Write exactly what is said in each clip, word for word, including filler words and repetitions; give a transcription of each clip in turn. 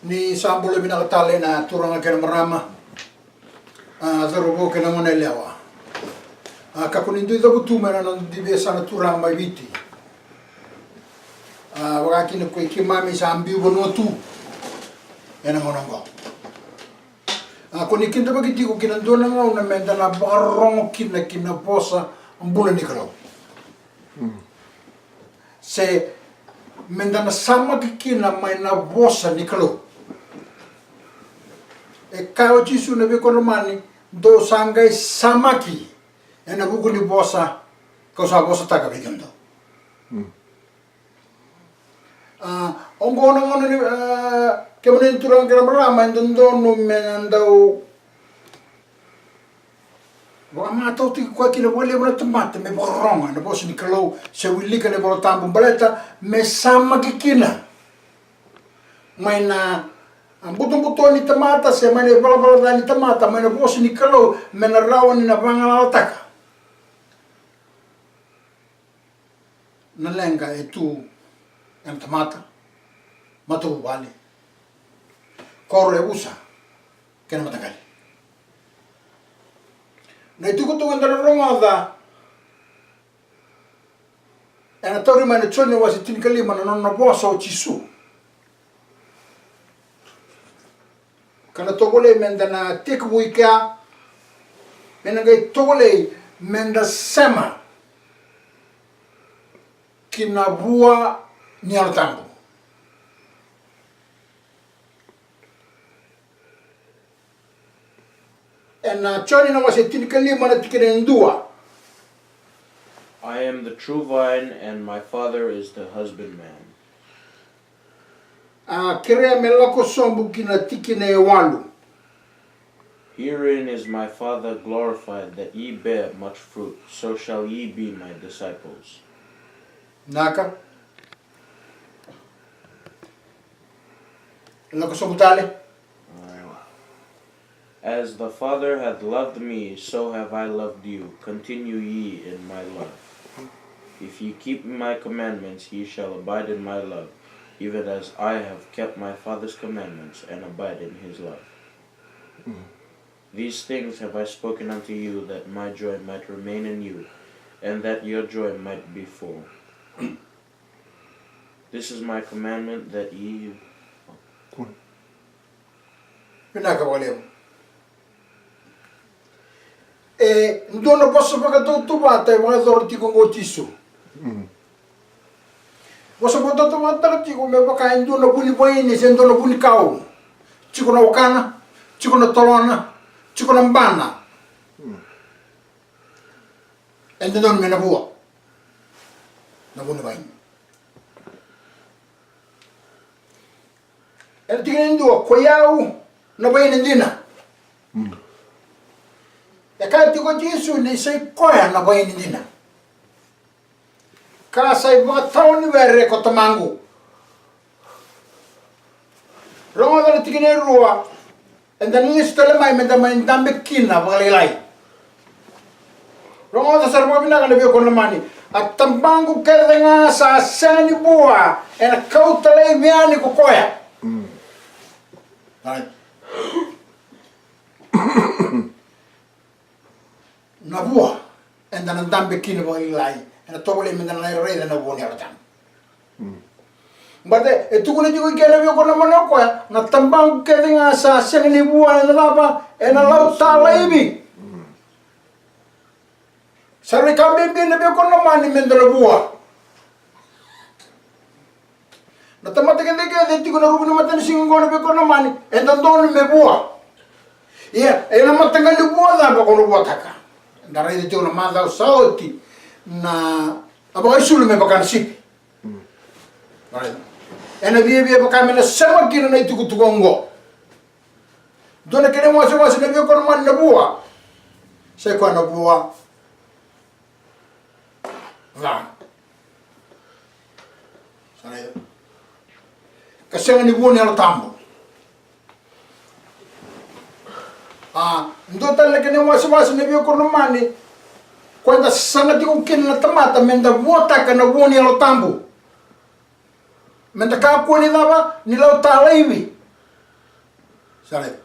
Ni sa bula vinaka tale na turaga kei na marama, a, cauravou kei na gone yalewa. A, kakua ni dui cavutu mai na noda dui veiyasana turaga mai Viti. A, vaka kina ko i keimami sa biu vanua tu ena gauna oqo. A, ko ni kidavaki tiko ki na dua na gauna meda na vakarorogo kina ki na vosa bula ni Kalou. Se meda na samaki kina mai na vosa ni Kalou. E kaya o Jisu na veikoromani, dou sa qai samaki ena vuku ni vosa kau sa vosataka vei kemudou. A, oqo na gauna ni, a, kemuni na turaga kei na marama, e dodonu me na dau vakamatautaki koya kina vakalevu na tamata me vakarorogo ena vosa ni Kalou se wilika na iVola Tabu baleta me samaki kina mai na butobuto ni tamata se mai na ivalavala ca ni tamata, mai na vosa ni Kalou me na rawa ni na vagalalataka na leqa e tu ena tamata, matavuvale, koro e usa kei na mataqali. Na itukutuku eda na rogoca ena tauri mai na Joni wase tinikalima na nona vosa o Jisu. Ka na tovolei meda na tekivu i kea, me na qai tovolei meda sema ki na vua ni Yalo Tabu. Ena Joni na wase tinikalima na tikina e dua. I am the true vine, and my Father is the husbandman. A kerea me lako sobu ki na tikina e walu. Herein is my Father glorified, that ye bear much fruit, so shall ye be my disciples. Naka. Lako sobu tale. As the Father hath loved me, so have I loved you. Continue ye in my love. If ye keep my commandments, ye shall abide in my love, even as I have kept my Father's commandments and abide in his love. These things have I spoken unto you, that my joy might remain in you, and that your joy might be full. This is my commandment, that ye... Vinaka vakalevu. E dua na vosa vakatautauvata e vakayacora tiko oqo o Jisu. Vosa vakatautauvata tiko me vaka e dua na vu ni vaini se dua na vu ni kau. Tiko na wakana, tiko na tolona, tiko na bana. E dodonu me na vua na vu ni vaini. Ena tikina e dua, koi au na vaini dina. E kaya tiko o Jisu ni sai koya na vaini dina, ka sai vakatawa ni were ko Tamaqu. Rogoca na tikina e rua, eda na lesu tale mai meda mai dabe kina vakalailai. Rogoca sara vakavinaka na veikoromani. A Tamaqu kece ga sa sega ni vua, ena kauta laivi yani ko koya. Na vua eda na dabe kina vakalailai, ena tovolei meda na raica na vua ni Yalo Tabu. Baleta e tukuna tiko i kea na veikoromani o koya, na Tamaqu kece ga sa sega ni vua, ena cava? Ena lauta laivi. Sa rui ka bibi na veikoromani meda na vua. Na tamata kecekece e tiko na ruku ni matanisiga oqo na veikoromani, e dodonu me vua. Ia, ena mataqali vua cava ko na vuataka? Da raica tiko na macawa sa oti na a vakaisulu me vaka na sipi. Ena viavia vaka me na sema kina na itukutuku oqo. Dua na kena iwasewase na veikoromani na vua. Sai koya na vua ca. Sa raica? Ka sega ni vua ni Yalo Tabu. A dua tale na kena iwasewase na veikoromani, koya eda sasaga tiko kina na tamata meda vuataka na vua ni Yalo Tabu. Meda kakua ni cava? Ni lauta laivi. Sa raica.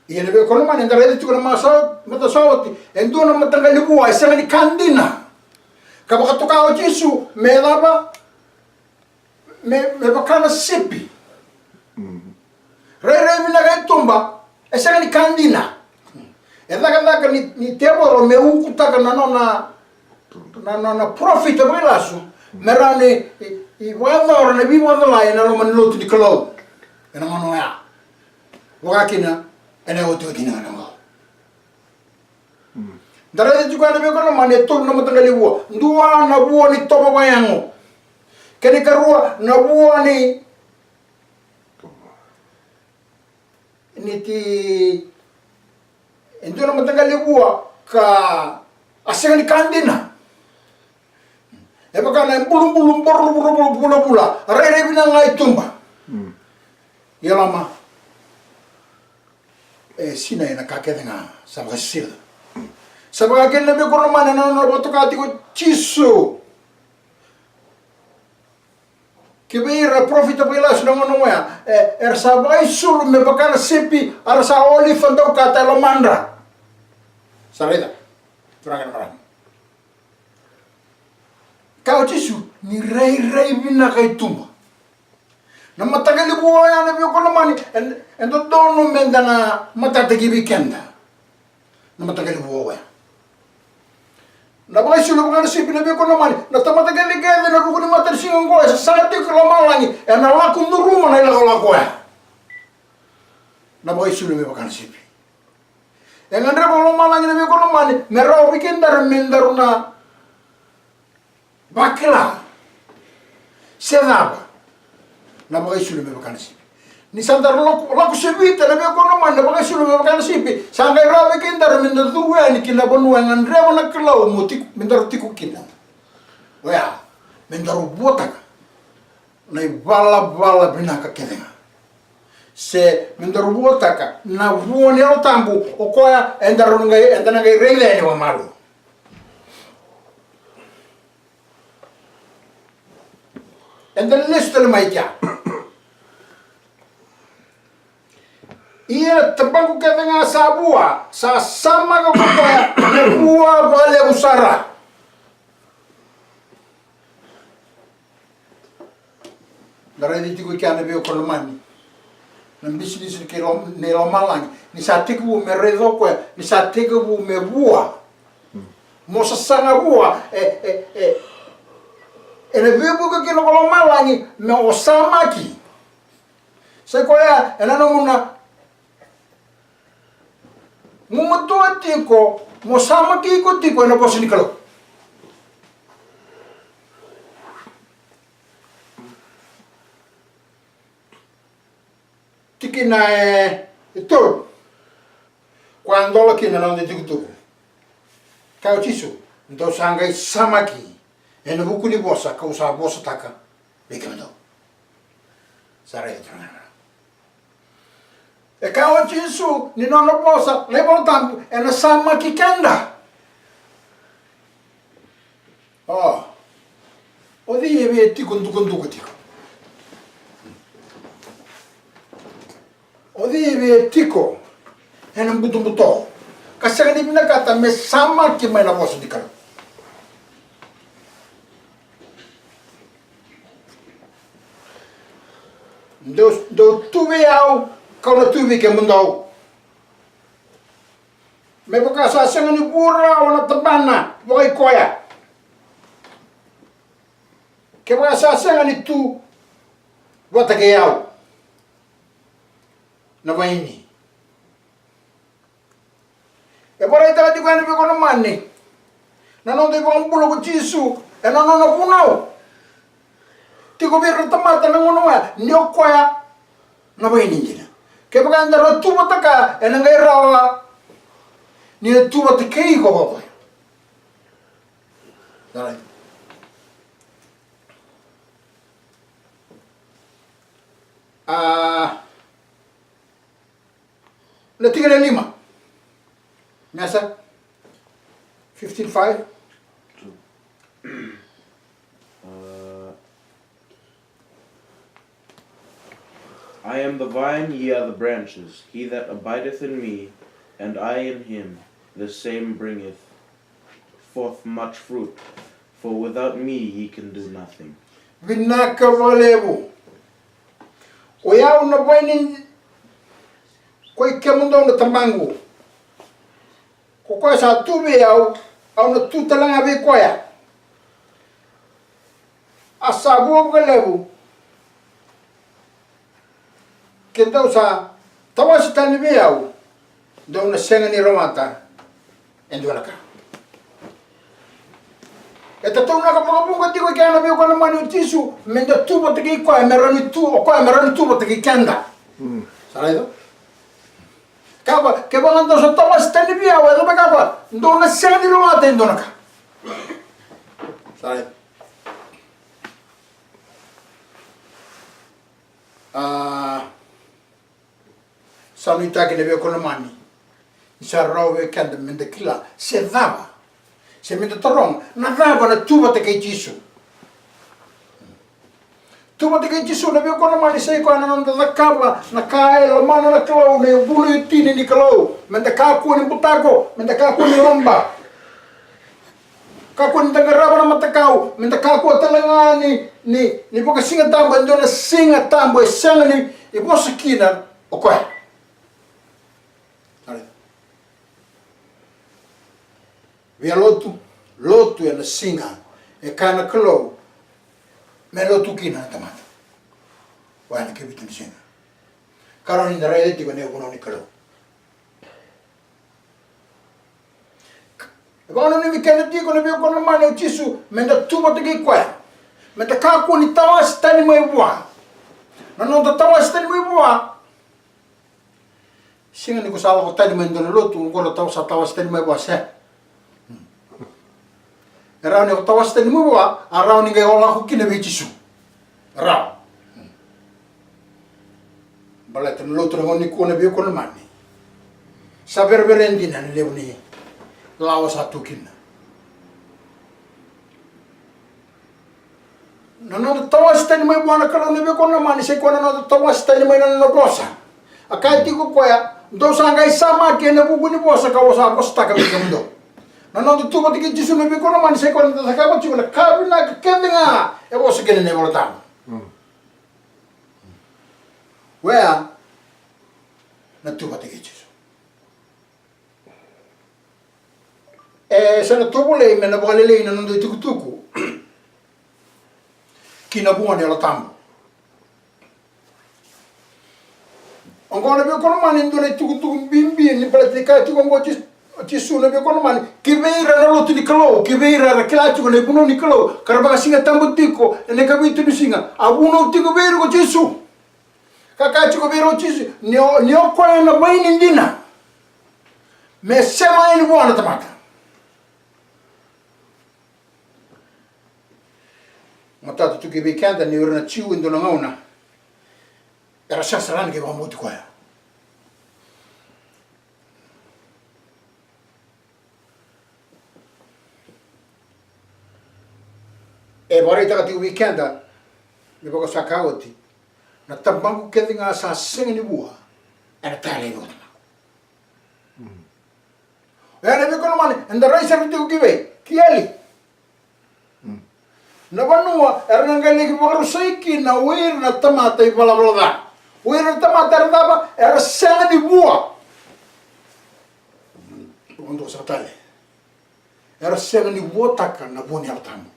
Ia na veiwekani lomani, eda raica tiko na masa, mata sa oti, e dua na mataqali vua e sega ni ka dina. Ka vakatoka o Jisu me cava? Me, me vaka na sipi. Rairai vinaka e tuba, e sega ni ka dina. E cakacaka ni, ni tevoro me ukutaka na nona, na, na, na profit vakailasu, me rawa ni, i, i vakayacora na veivakacalai ena loma ni lotu ni Kalou ena gauna oya. Vaka kina ena iotioti ni gauna oqo. Da raica tiko ena veiwekani lomani e tolu na mataqali vua. Dua na vua ni tovo vakayago. Kena ikarua na vua ni, ni ti, e dua na mataqali vua ka a sega ni ka dina. E vaka na bulubulu, bulubulu, bulubulu, rairai vinaka ga e tuba. Ia loma e sinai ena ka kece ga sa vakasisila. Sa vaka kina na veiwekani lomani na nona vakatoka tiko o Jisu ki vei ira parofita vakailasu na gauna oya, e, era sa vakaisulu me vaka na sipi, a ra sa olifa daukata e lomadra. Sa raica, turaga kei na marama. Kaya o Jisu ni rairai vinaka e tuba. Na mataqali vua oya na veiwekani lomani, e, e dodonu meda na matataki vei keda na mataqali vua oya. Na vakaisulu vaka na sipi na veiwekani lomani, na tamata kece kece na ruku ni matanisiga oqo e sasaga tiko ki lomalagi, ena lako curuma na ilakolako oya. Na vakaisulu me vaka na sipi. E gadreva o lomalagi na veiwekani lomani me rawa vei kedaru me daru na vakila se cava na vakaisulu me vaka na sipi. Ni sa daru lako, lako sevita na veiwekani lomani na vakaisulu me vaka na sipi, sa qai rawa vei kedaru me da curu yani ki na vanua e gadreva na Kalou mo tiko, me daru tiko kina. Oya, me daru vuataka na ivalavala vinaka kece ga. Se me daru vuataka na vua ni Yalo Tabu, o koya e daru na qai, eda na qai raica yani vakamalua. Eda lesu tale mai kea. Ia tabaqu kece ga sa vua, sa samaka ko koya na vua vakalevu sara. Da raica tiko i kea na veiwekani lomani. Na bisinisi ni kei lom-, ni lomalagi. Ni sa tekivu me raica o koya, ni sa tekivu me vua. Mo sasaga vua, e, e, e. Ena veivuke kina ko lomalagi, me o samaki. Sa i koya, ena nomu na gumatua tiko, mo samaki iko tiko ena vosa ni Kalou. Tikina e, e tolu. Koya dola kina na noda itukutuku. Kaya o Jisu, dou sa qai samaki ena vuku ni vosa kau sa vosataka vei kemudou. Sa raica turaga. E kaya o Jisu ni nona vosa na iVola Tabu ena samaki keda. O, o cei e via tiko dukaduka tiko? O cei e via tiko ena butobuto ka sega ni vinakata me samaki mai na vosa ni Kalou? Dou, dou tu vei au, kau na tu vei kemudou. Me vaka sa sega ni vu rawa na tabana vakaikoya, kevaka sa sega ni tu vata kei au na vaini. E vakaraitaka tiko yani vei kemuni na noda iVakabula ko Jisu ena nona vunau tiko vei ira na tamata na gauna oya ni o koya na vaini dina. Kevaka eda na tu vata kaya, ena qai rawa ni na tu vata kei iko o koya. Alright. A, na tikina e lima. Mesa fifteen five. A, I am the vine, ye are the branches. He that abideth in me, and I in him, the same bringeth forth much fruit, for without me ye can do nothing. Vinaka vakalevu. O yau na vaini, ko i kemudou na tabaqu. Ko koya sa tu vei au, au na tu tale ga vei koya. A sa vua vakalevu, ke dou sa tawase tani vei au, dou na sega ni rawata e dua na ka. E tataunaka vakavuqa tiko kina na veiwekani lomani o Jisu, me da tu vata kei koya, me rawa ni tu o koya, me rawa ni tu vata kei keda. Sa raica? Kaya, kevaka dou sa tawase tani vei au, e cava e kaya? Dou na sega ni rawata e dua na ka. Sa raica? A, sa nuitaki na veiwekani lomani ni sa rawa vei keda me da kila se cava, se me da taroga na cava na tu vata kei Jisu. Tu vata kei Jisu, na veiwekani lomani, sa i koya na noda cakava na ka e lomana na Kalou, na ivunau e tini ni Kalou. Me da kakua ni butako, me da kakua ni oba. Kakua ni da qarava na matakau, me da kakua tale ga ni, ni, ni vakasigatabu e dua na Siga Tabu e sega ni vosa kina o koya. Via lotu, lotu ena siga e kaya na Kalou me lotu kina na tamata. Oya na ikavitu ni siga. Ka rawa ni da raica tiko na ivunau ni Kalou. E vakananumi keda tiko na veiwekani lomani o Jisu, me da tu vata kei koya, me da kakua ni tawase tani mai vua. Na noda tawase tani mai vua, sega ni ko sa lako tani mai dua na lotu, ko na tawa, sa tawase tani mai vua, se. E rawa ni ko tawase tani mai vua, a rawa ni qai o lako kina vei Jisu. Rawa. Baleta na lotu na gauna nikua, na veiwekani lomani, sa verevere dina na levu ni lawa sa tu kina. Na noda tawase tani mai vua na Kalou, na veiwekani lomani, sa i koya na noda tawase tani mai na nona vosa. A kaya tiko o koya, dou sa qai samaki ena vuku ni vosa kau sa vosataka vei kemudou. Na noda tu vata kei Jisu, na veiwekani lomani, sa i koya na noda cakava tiko na ka vinaka kece ga e vosa kina na iVola Tabu. Oya na tu vata kei Jisu. E sa na tovolei me na vakalelei na noda itukutuku ki na vua na Yalo Tabu. Oqo na veiwekani lomani e dua na itukutuku bibi ni baleta ni kaya tiko oqo o Jis-, o Jisu, na veiwekani lomani, ki vei ira na lotu ni Kalou, ki vei ira era kila tiko na ivunau ni Kalou, ka ra vakasigatabu tiko ena ikavitu ni siga, a vunau tiko vei ira ko Jisu. Ka kaya tiko vei ira o Jisu ni o, ni o koya na vaini dina me sema yani vua na tamata. Matata tu ki vei keda ni o ira na Jiu e dua na gauna era sarasara yani ke vakabauti koya. E vakaraitaka tiko vei keda, me vaka sa kaya oti, na tabaqu kece ga sa sega ni vua, ena taya laivi o tamaqu. Oya na veiwekani lomani, eda rai sara tiko ki vei, ki eli. Na vanua era na qai laki vakarusai kina o ira na tamata ivalavala ca, o ira na tamata era cava, era sega ni vua. Vakadua sara tale, era sega ni vuataka na vua ni Yalo Tabu.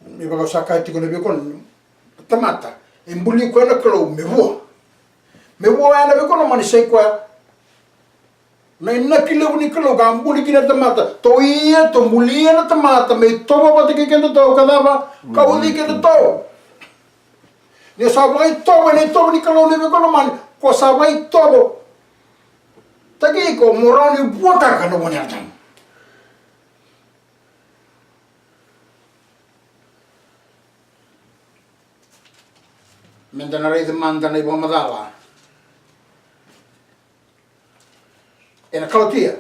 Me vaka sa kaya tiko na veiwekani, tamata e buli koya na Kalou me vua. Me vua, oya na veiwekani lomani, sa i koya na inaki levu ni Kalou ka buli kina na tamata. Tou ia, tou bulia na tamata me itovo vata kei kedatou ka cava, ka uci kedatou. Ni o sa vakaitovo ena itovo ni Kalou, na veiwekani lomani, ko sa vakaitovo taki iko mo rawa ni vuataka na vua ni Yalo Tabu. Meda na raica mada na ivakamacala ena Kalatia.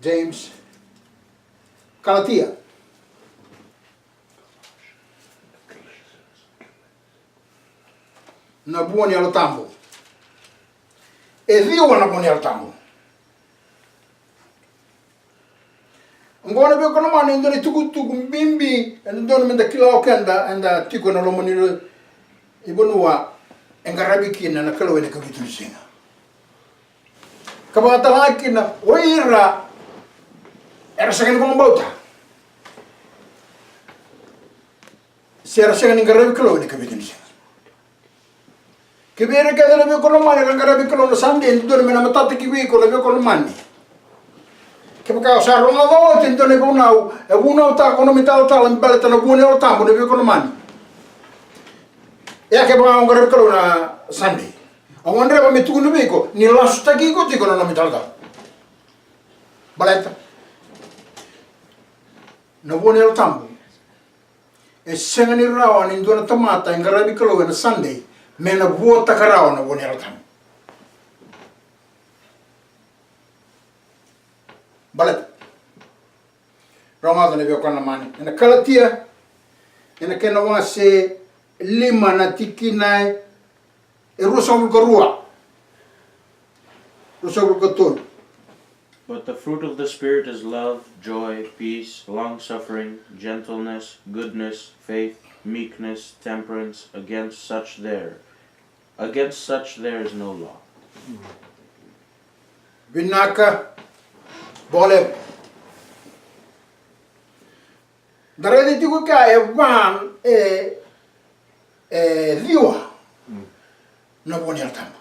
James, Kalatia. Na vua ni Yalo Tabu. E ciwa na vua ni Yalo Tabu. Oqo na veiwekani lomani e dua na itukutuku bibi e dodonu meda kila o keda eda tiko ena loma ni vanua e qaravi kina na Kalou ena ikavitu ni siga. Ka vakatalega kina o ira era sega ni vakabauta se era sega ni qaravi Kalou ena ikavitu ni siga. Kei vei ira kece na veiwekani lomani era qaravi Kalou na Sunday, e dodonu me na matata ki vei iko na veiwekani lomani. Kevaka o sa rogoca oti e dua na ivunau e vunautaka ko na nomu italatala me baleta na vua ni Yalo Tabu na veiwekani lomani. Ia kevaka o qaravi Kalou na Sunday, au gadreva me tukuna vei iko ni lasutaki iko tiko na nomu italatala. Baleta na vua ni Yalo Tabu e sega ni rawa ni dua na tamata e qaravi Kalou ena Sunday me na vuataka rawa na vua ni Yalo Tabu. Baleta rogoca na veiwekani lomani ena Kalatia, ena kena wase lima na tikina e ruasagavulu ka rua, ruasagavulu ka tolu. But the fruit of the Spirit is love, joy, peace, long suffering, gentleness, goodness, faith, meekness, temperance. Against such there, against such there is no law. Vinaka vakalevu. Da raica tiko kea e va, e, e ciwa na vua ni Yalo Tabu.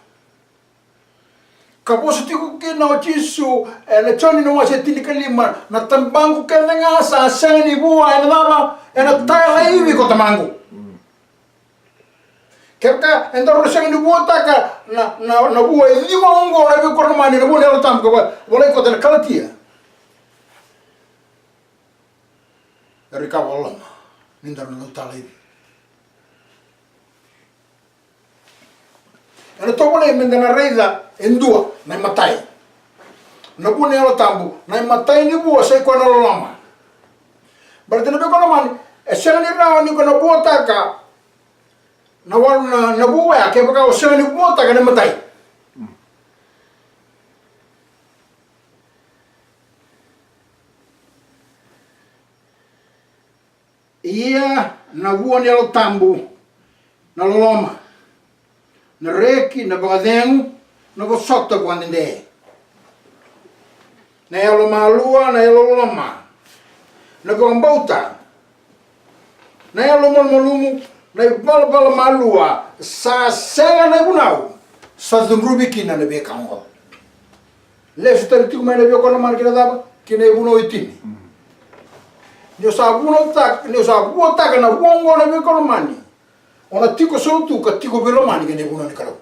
Ka vosa tiko kina o Jisu ena Joni na wase tinikalima, na Tamaqu kece ga sa sega ni vua ena cava? Ena taya laivi ko Tamaqu. Kevaka eda rau sega ni vuataka na, na, na vua e ciwa oqo na veiwekani lomani, na vua ni Yalo Tabu, ka va, volai koto ena Kalatia. Era ika vakaloloma ni da rau na taya laivi. Ena tovolei meda na raica e dua na imatai. Na vua ni Yalo Tabu, na imatai ni vua sai koya na loloma. Baleta na veiwekani lomani, e sega ni rawa ni ko na vuataka na walu na, na vua oya kevaka o sega ni vuataka na imatai. Ia na vua ni Yalo Tabu, na loloma, na reki, na vakacegu, na vosota vakadede, na yalomalua, na yalololoma, na vakabauta, na yalomalumalumu, na ivalavala malua, sa sega na ivunau sa cudruvi kina na veika oqo. Lesu tale tiko mai na veiwekani lomani ki na cava? Ki na ivunau e tini. Ni o sa vunautaka, ni o sa vuataka na vua oqo na veiwekani lomani, o na tiko sautu ka tiko veilomani ki na ivunau ni Kalou.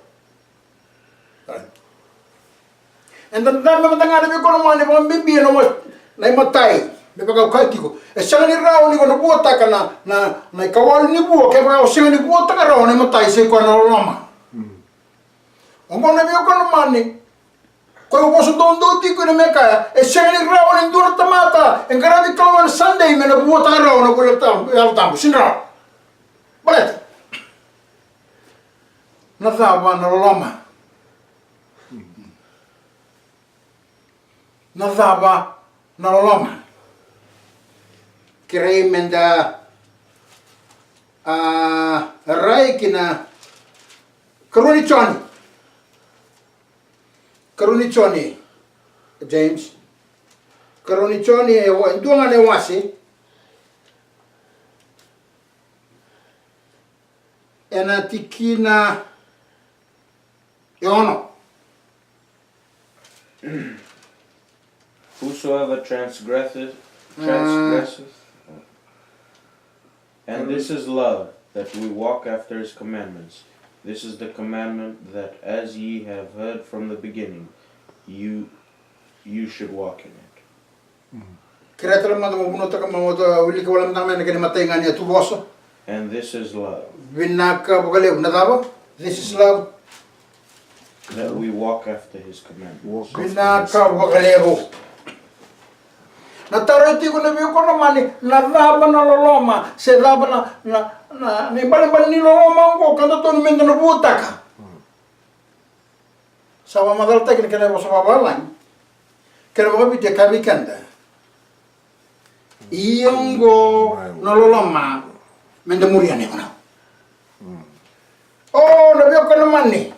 Eda dabe mada ga na veiwekani lomani vakabibi ena wa-, na imatai. Me vaka au kaya tiko, e sega ni rawa ni ko na vuataka na, na, na ikawalu ni vua kevaka o sega ni vuataka rawa na imatai, sai koya na loloma. Oqo na veiwekani lomani, koya au vosa doudou tiko kina me kaya, e sega ni rawa ni dua na tamata e qaravi Kalou ena Sunday me na vuataka rawa na vua ni Yalo Tabu, Yalo Tabu, sega ni rawa. Baleta na cava? Na loloma. Na cava? Na loloma. Kerei meda, a, rai ki na karua ni Joni. Karua ni Joni, James. Karua ni Joni, e wa-, e dua ga na iwase. Ena tikina e ono. Whosoever transgresseth, transgresseth, and this is love, that we walk after his commandments. This is the commandment, that as ye have heard from the beginning, you, you should walk in it. Kerea tale mada mo vunautaka, mo wilika wale mada ga mai na kena imatai ga ni atuvosa. And this is love. Vinaka vakalevu. Na cava? This is love. That we walk after his commandments. Vinaka vakalevu. Na taro e tiko, na veiwekani lomani, na cava na loloma, se cava na, na, na, na ibalebale ni loloma oqo ka dodonu meda na vuataka. Sa vakamacalataki na kena vosa vavalagi. Kena vakaviti e kaya vei keda, ia oqo na loloma, meda muria na ivunau. O, na veiwekani lomani.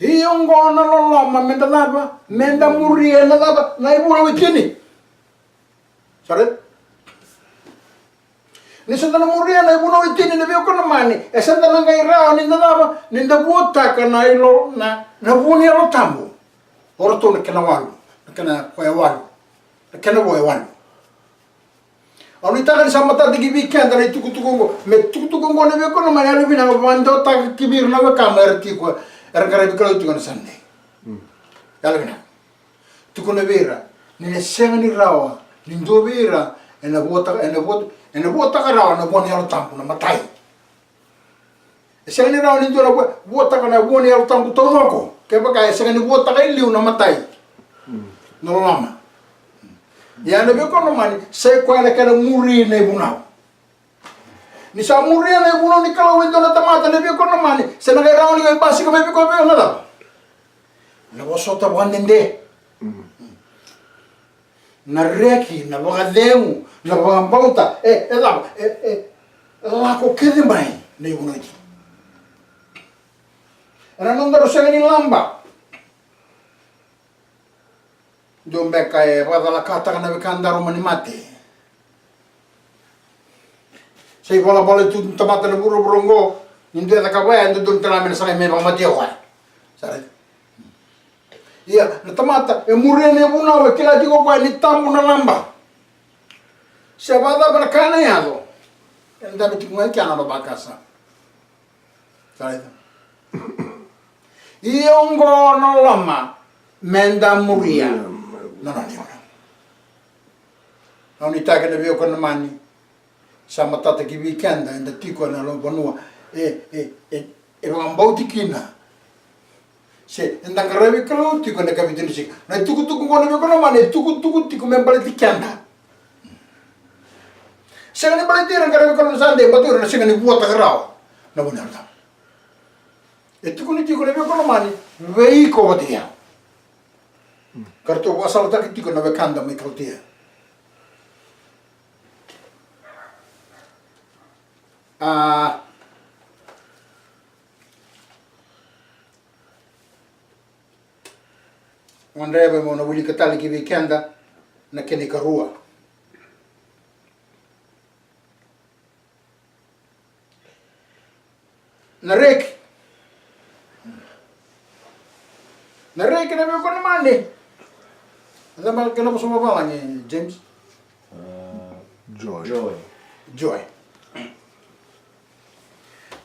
Ia oqo na loloma, meda cava? Meda muria na cava? Na ivunau e tini. Sa raica? Ni sa da na muria na ivunau e tini, na veiwekani lomani, e sa da na qai rawa ni da cava? Ni da vuataka na ilo, na, na vua ni Yalo Tabu. O ratou na kena walu, na kena vo e walu, na kena vo e walu. Au nuitaka ni sa matata ki vei keda na itukutuku oqo. Me itukutuku oqo, na veiwekani lomani, yalovinaka vakadewataka ki vei ira na wekamu era tiko, era qaravi Kalou tiko na Sunday. Yalovinaka. Tukuna vei ira ni na sega ni rawa ni dua vei ira ena vuataka, ena vuat-, ena vuataka rawa na vua ni Yalo Tabu na matai. E sega ni rawa ni dua na vua, vuataka na vua ni Yalo Tabu taucoko kevaka e sega ni vuataka e liu na matai. Na loloma. Ia na veiwekani lomani, sa i koya na kena muri na ivunau. Ni sa muria na ivunau ni Kalou e dua na tamata, na veiwekani lomani, sa na qai rawa ni qai basika mai vei koya na cava? Na vosota vakadede. Na reki, na vakacegu, na vakabauta, e, e cava, e, e lako kece mai na ivunau e tini. Ena nodaru sega ni laba. Dua beka e vakacalakataka na wekadaru mai na mate. Sa ivalavala tu na tamata na vuravura oqo, ni dua e cakava ya, e dodonu tale ga me na sagai me vakamatea o koya. Sa raica? Ia, na tamata e muria na ivunau, e kila tiko o koya ni tabu na laba. Se vakacava na ka ena yaco, ena dabe tiko ga i kea na nona vakasama. Sa raica? Ia oqo na loloma, meda muria na nona ivunau. Au nuitaka, na veiwekani lomani, sa matata ki vei keda eda tiko ena loma ni vanua e, e, e, e vakabauti kina, se eda qaravi Kalou tiko ena ikavitu ni siga. Na itukutuku oqo, na veiwekani lomani, e tukutuku tiko me baleti keda. Sega ni baleti ira na qaravi Kalou na Sunday, baleta o ira na sega ni vuataka rawa na vua ni Yalo Tabu. E tukuni tiko, na veiwekani lomani, vei iko vata kei au. Ka ratou vakasalataki tiko na wekada mai Kalatia. A, gadreva meu na wilika tale ki vei keda na kena ikarua. Na reki. Na reki, na veiwekani lomani. Na cava na kena vosa vavalagi, James? Joy. Joy.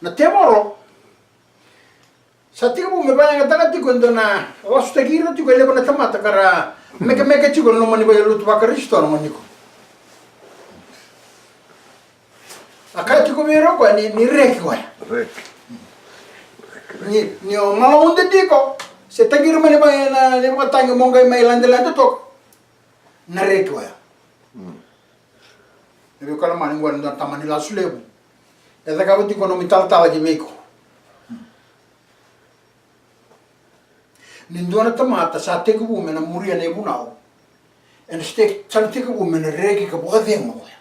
Na tevoro sa tekivu me vakayagataka tiko e dua na, lasutaki ira tiko e levu na tamata ka ra mekemeke tiko ena loma ni valenilotu vaKarisito ena gauna nikua. A kaya tiko vei ira o koya ni, ni reki koya. Reki. Ni, ni o malaude tiko, se tagi ira mai na, na, na ivakatagi mo qai mai ladelade toka. Na reki koya. Na veiwekani lomani, oqo e dua na tamani lasu levu. E cakava tiko na nomu italatala ki vei iko. Ni dua na tamata sa tekivu me na muria na ivunau, ena sa te-, sa na tekivu me na reki ka vakacegu o koya.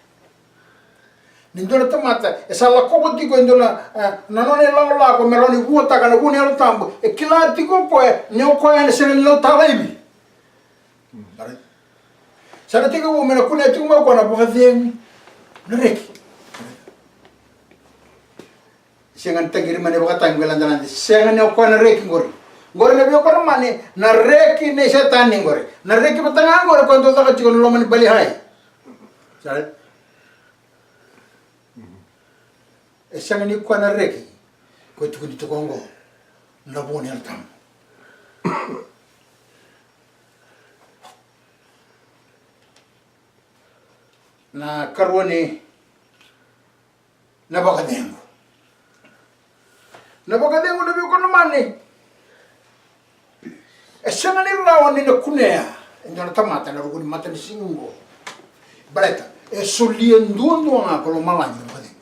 Ni dua na tamata e sa lakova tiko e dua na, e, na nona ilakolako me rawa ni vuataka na vua ni Yalo Tabu, e kila tiko o koya ni o koya ena sega ni lauta laivi. Sa na tekivu me na kunea tiko mai o koya na vakacegu, na reki. Sega ni tagi ira mai na ivakatagi qai ladelade. Sega ni o koya na reki qori. Qori, na veiwekani lomani, na reki nei Setani qori. Na reki vata ga qori o koya dau caka tiko ena loma ni Bali Hai. Sa raica? E sega ni o koya na reki ko e tukuni tiko oqo, na vua ni Yalo Tabu. Na karua ni, na vakacegu. Na vakacegu, na veiwekani lomani, e Sega ni rawa ni na kunea e dua na tamata ena ruku ni matanisiga oqo. Baleta e solia duadua ga ko lomalagi na vakacegu.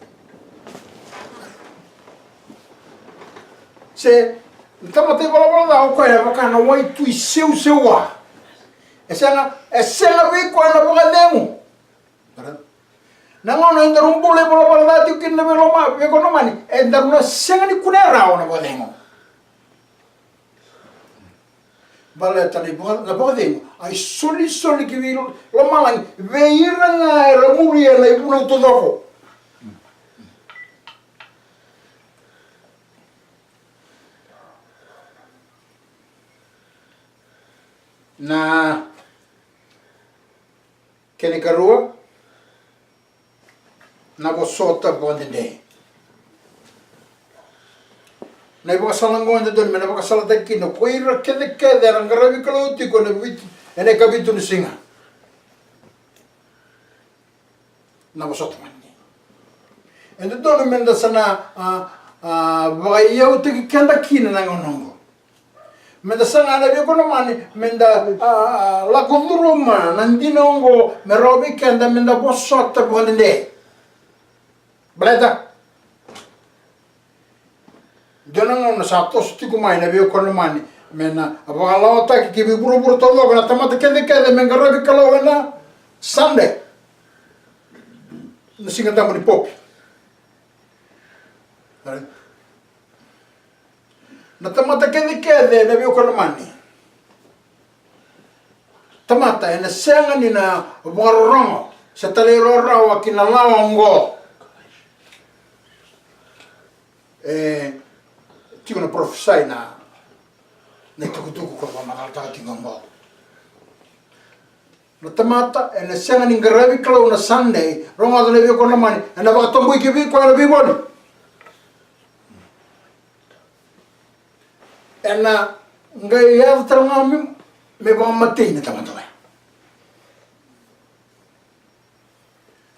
Se na tamata ivalavala ca o koya e vaka na waitui seuseua. E sega, e sega vei koya na vakacegu. Na gauna edaru bula ivalavala ca tiko kina na veiloma, veivakalomani, edaru na sega ni kunea rawa na vakacegu. Baleta na ivaka-, na vakacegu a isolisoli ki vei lomalagi vei ira ga era muria na ivunau taucoko. Na kena ikarua, na vosota vakadede. Na ivakasala oqo e dodonu me na vakasalataki kina ko ira kecekece era qaravi Kalou tiko ena vitu, ena ikavitu ni siga. Na vosota vakadede. E dodonu me da sa na, a, a, vakaiyautaki keda kina na gauna oqo. Me da saga na veivakalomani, me da, a, a, lako curuma na dina oqo me rawa vei keda me da vosota vakadede. Baleta dua na gauna sa toso tiko mai na veivakalomani me na vakalawataki ki vei vuravura taucoko na tamata kecekece me qaravi Kalou ena Sunday, na Siga Tabu ni Pope. Na tamata kecekece na veivakalomani, tamata ena sega ni na vakarorogo se talairawarawa ki na lawa oqo. E tiko na parofisai na, na itukutuku ko vakamacalataka tiko oqo. Na tamata ena sega ni qaravi Kalou na Sunday, rogoca na veivakalomani, ena vakatabui ki vei koya na veivoli. Ena qai yaco tale ga me, me vakamatei na tamata oya.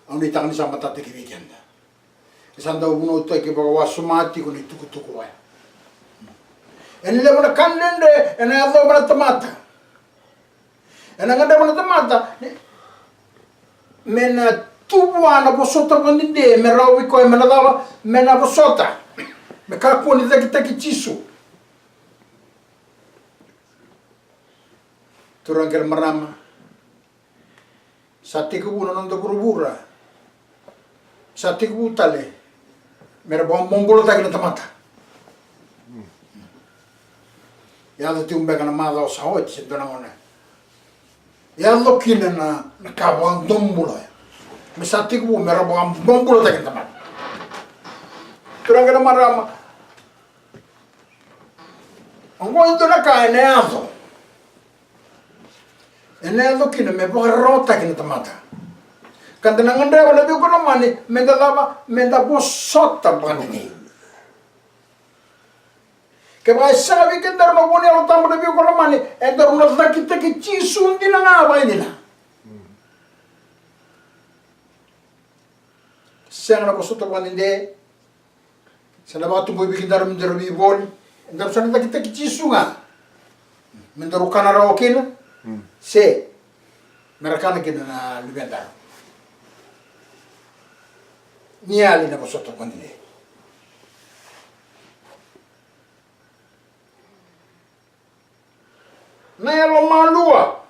Au nuitaka ni sa matata ki vei keda. E sa dau vunautaki vakawasoma tiko na itukutuku oya. Ena levu na ka dredre ena yacova na tamata. Ena gadreva na tamata me na tu vua na vosota vakadede, me rawa vei koya me na cava, me na vosota, me kakua ni cakitaki Jisu. Turaga kei na marama, sa tekivu na noda vuravura, sa tekivu tale me ra vakabobulataki na tamata. Yaco tiko beka na macawa sa oti se dua na gauna, yaco kina na, na ka vakadomobula oya. Me sa tekivu me ra vakabobulataki na tamata. Turaga kei na marama, oqo e dua na ka ena yaco. Ena yaco kina me vakararawataki na tamata. Ka da na gadreva na veivakalomani me da cava, me da vosota vakadede. Kevaka e sega vei kedaru na vua ni Yalo Tabu na veivakalomani, edaru na cakitaki Jisu dina ga vakaidina. Sega na vosota vakadede. Sa na vakatubui vei kedaru me daru veivoli, edaru sa na cakitaki Jisu ga me daru kana rawa kina, se me ra kana kina na luvedaru. Ni yali na vosota vakadede. Na yalomalua.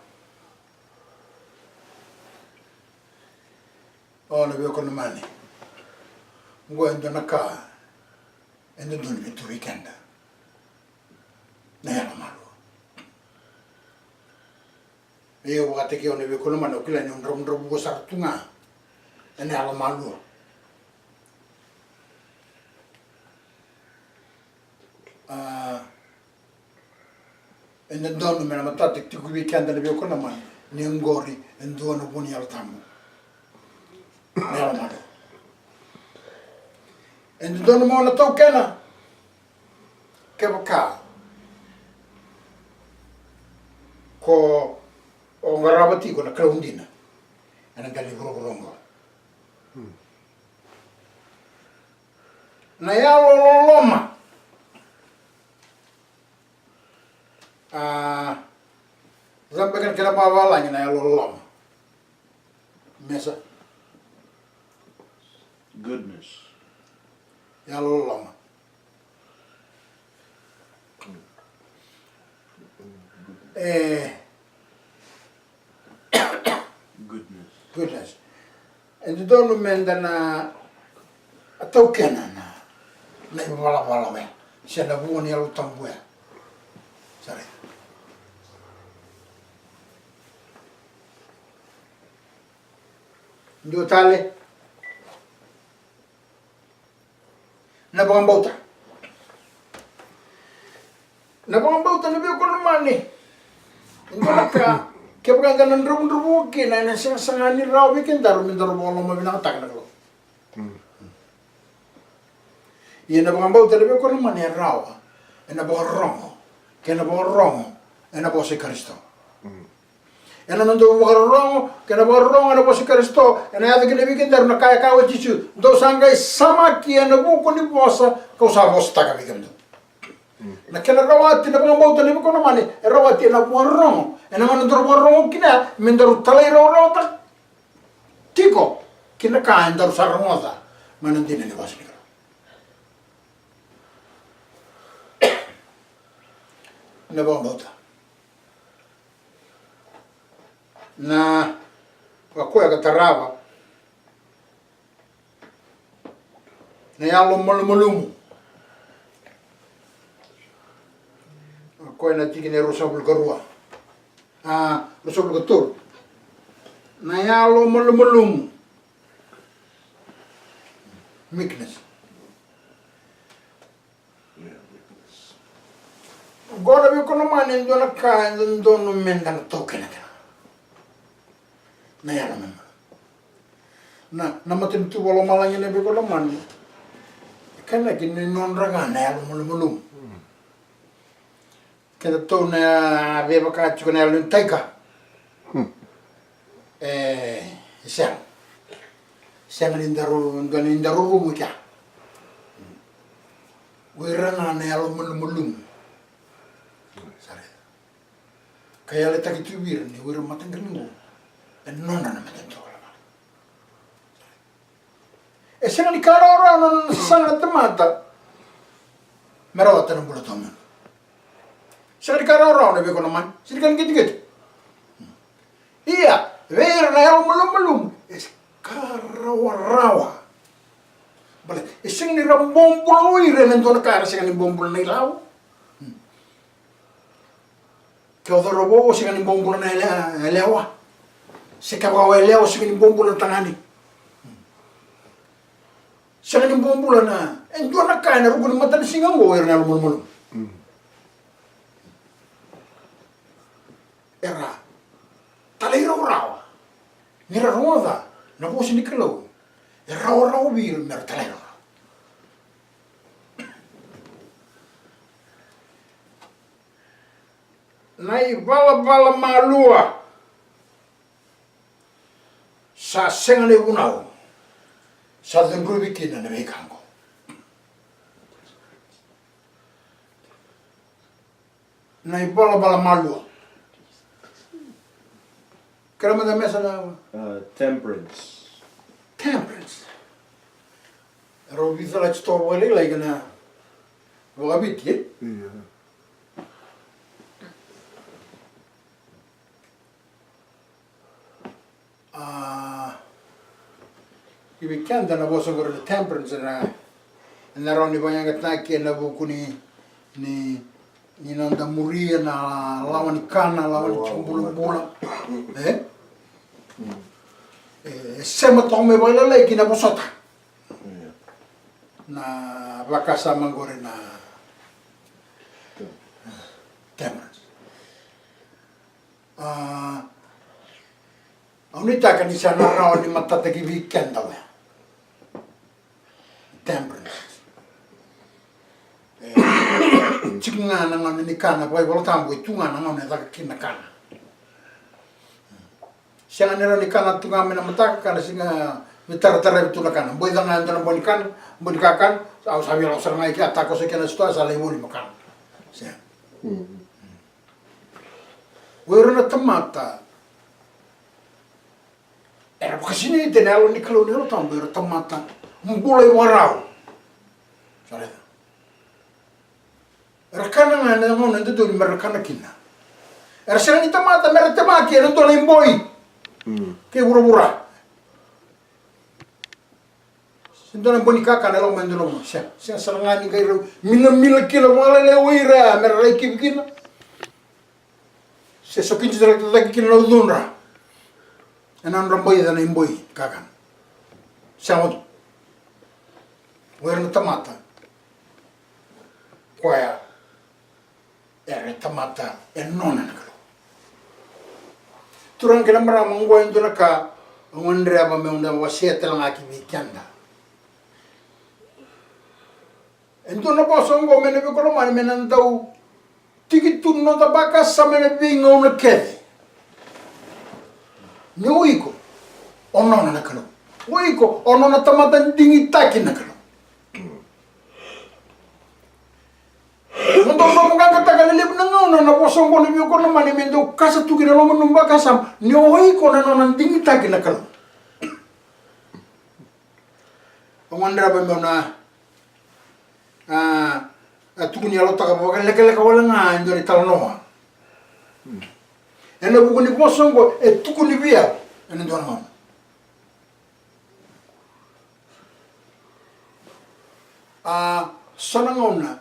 O na veivakalomani, oqo e dua na ka e dodonu me tu vei keda. Na yalomalua. Io, vakataki au na veivakalomani, au kila ni au dravudravua sara tu ga ena yalomalua. A, e dodonu me na matata tiko vei keda na veivakalomani ni oqori e dua na vua ni Yalo Tabu. Na yalomalua. E dodonu mo na taukena kevaka ko o qarava tiko na Kalou dina ena dela ni vuravura oqo. Na yalo loloma. A, Cava beka na kena vavalagi na yalololoma? Mesa. Goodness. Yalololoma. E. Goodness. Goodness. E dodonu meda na taukena na, na ivalavala oya se na vua ni Yalo Tabu oya. Sara. Dua tale. Na vakabauta. Na vakabauta na veikonamani. E dua na ka, kevaka eda na dravudravua kina, ena sega sara ni rawa vei kedaru me daru vakalomavinakataka na Kalou. Ia na vakabauta na veikonamani e rawa ena vakarorogo, kei na vakarorogo ena vosa i Karisito. Ena noda vakarorogo, kei na vakarorogo ena vosa i Karisito, ena yaco kina vei kedaru na ka e kaya o Jisu, dou sa qai samaki ena vuku ni vosa kau sa vosataka vei kemudou. Na kena rawati na vakabauta na veikonamani, e rawati ena vakarorogo, ena gauna daru vakarorogo kina, me daru talairawarawa tiko kina ka e daru sa rogoca mai na dina ni vosa ni Kalou. Na vakabauta. Na, o koya ka tarava na yalo malumalumu. O koya na tikina e ruasagavulu ka rua. A, ruasagavulu ka tolu. Na yalo malumalumu. Meekness. Qo na veikonamani e dua na ka e dodonu meda na taukena kina. Na yalo malumalumu. Na, na matanitu vakalomalagi na veikonamani. E kena kina ni nodra ga na yalo malumalumu. Keda tou na veivaka tiko na yalo ni taika. E, e sega. Sega ni daru, dua ni daru rumu i kea. O ira ga na yalo malumalumu. Sara. Ka yalataki tu vei ira ni o ira mataqali qo e nodra na matanitu. E sega ni ka rawarawa na nona sasaga na tamata me rawata na bula taumada. Sega ni ka rawarawa na veikonamani, sega ni ka ni qeteqete. Ia, vei ira na yalo malumalumu, e ka rawarawa. Baleta e sega ni ra bobula o ira ena dua na ka, era sega ni bobula na ilavo. Ke o cauravou, o sega ni bobula na yale-, yalewa. Se kevaka o yalewa, o sega ni bobula na tagane. Sega ni bobula na, e dua na ka ena ruku ni matanisiga oqo, era na yalo malumalumu. Era talairawarawa ni ra rogoca na vosa ni Kalou. E rawarawa vei ira me ra talairawarawa. Na ivalavala malua. Sa sega na ivunau sa cudruvi kina na veika oqo. Na ivalavala malua. Kera mada mesa na, uh, temperance. Temperance. Rau vica la tiko vakalailai kena vakaviti, e? Ia. A, i vei keda na vosa qori na temperance na, na rawa ni vakayagataki ena vuku ni, ni, ni noda muria na lawa ni kana, lawa ni tikibulabula. E? E, e sema toka mai vakalailai ki na vosota. Na vakasama qori na temperance. A, au nuitaka ni sa na rawa ni matataki vei keda oya. Temperance. E, tiko ga na gauna ni kana, vakaivolatabu e tu ga na gauna e caka kina na kana. Sega ni rawa ni kana tu ga mai na mataka, kana siga me tarataravi tu na kana. Boi ca ga e dua na boi ni kana, boi ni kakana, au sa via lako sara ga i kea, takoso i kea na sitoa, sa lai voli mo kana. Sega. Mm. O ira na tamata era vakasinaiti ena Yalo ni Kalou, na Yalo Tabu, era tamata bula ivakarau. Sa raica. Era kana ga ena gauna e dodonu mera kana kina. Era sega ni tamata mera temaki ena dua na iboi kei vuravura. Se dua na boi ni kakana e lako mai dua na vanua. Sega, sega sara ga ni qai rau milamila kina vakalailai o ira mera rai kivi kina. Se sokiti sara cake kina na ucudra ena nodra baica na iboi ni kakana. Sega. O ira na tamata koya era tamata e nona na Kalou. Turaga kei na marama, oqo e dua na ka au gadreva meu na wasea tale ga ki vei keda. E dua na vosa oqo mai na veiwekani lomani me na dau tiki tu na noda vakasama ena veigauna kece. Ni o iko o nona na Kalou. O iko o nona tamata digitaki na Kalou. Mo dau vakaqaqataka na levu na gauna na vosa oqo na veiwekani lomani me dau kasa tu ki na loma ni nomu vakasama ni o iko na nona digitaki na Kalou. Au gadreva meu na a, a tukuni yalotaka vakalekaleka wale ga e dua na italanoa ena vuku ni vosa oqo e tukuni vei au ena dua na gauna. A, so na gauna,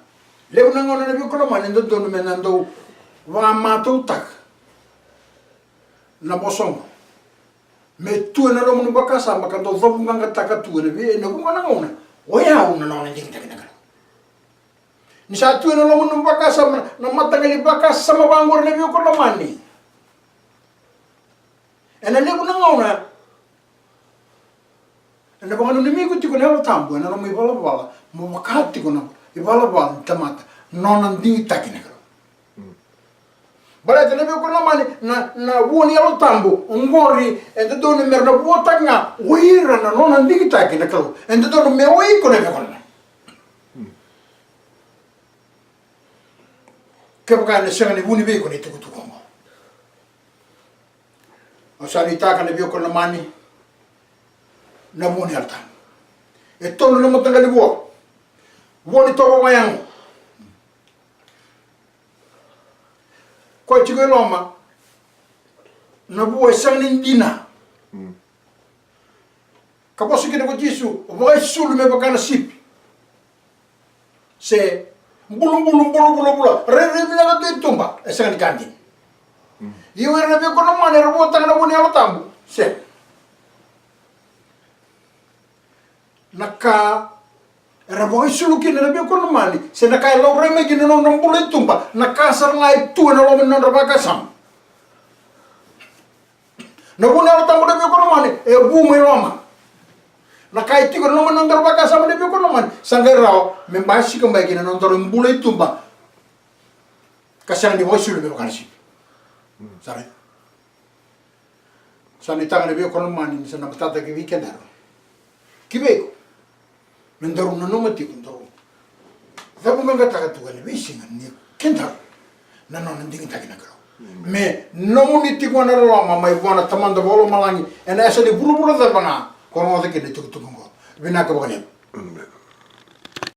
levu na gauna na veiwekani lomani e dodonu me na dau vakamatautaka na vosa oqo. Me tu ena loma ni vakasama ka dau cavuqaqataka tu ena vei, ena vuqa na gauna o yau na nona digitaki na Kalou. Ni sa tu ena loma ni vakasama na mataqali vakasama vaqori na veiwekani lomani. Ena levu na gauna ena vakananumi iko tiko na Yalo Tabu ena loma ivalavala mo vaka tiko na ivalavala ni tamata nona digitaki na Kalou. Baleta na veiwekani lomani na, na vua ni Yalo Tabu oqori e dodonu mera na vuataki ga o ira na nona digitaki na Kalou. E dodonu me o iko na veiwekani lomani. Kevaka ena sega ni vuni vei iko na itukutuku oqo. Au sa nuitaka na veiwekani lomani na vua ni Yalo Tabu. E tolu na mataqali vua. Vua ni tovo vakayago. Koya tiko e loma na vua e sega ni dina. Ka vosa kina ko Jisu, vakaisulu me vaka na sipi. Se bulubulu, bulubulavula, rairai vinaka tu e tuba, e sega ni ka dina. Ia o ira na veiwekani lomani era vuataka na vua ni Yalo Tabu. Se na ka era vakaisulu kina na veiwekani lomani, se na ka e laurai mai kina na nodra bula e tuba, na ka sara ga e tu ena loma ni nodra vakasama. Na vua ni Yalo Tabu na veiwekani lomani e vu mai loma. Na ka e tiko ena loma ni nodra vakasama na veiwekani lomani sa qai rawa me basika mai kina na nodra bula e tuba. Ka sega ni vakaisulu me vaka na sipi. Sa raica. Sa nuitaka na veiwekani lomani ni sa na matata ki vei kedaru, ki vei iko, me daru nanuma tiko, daru cavuqaqataka tu ena veisiga ni kedaru na nona digitaki na Kalou. Me nomuni tiko na loloma mai vua na Tamada Vakalomalagi ena yasa ni vuravura cava ga ko rogoca kina na itukutuku oqo. Vinaka vakalevu.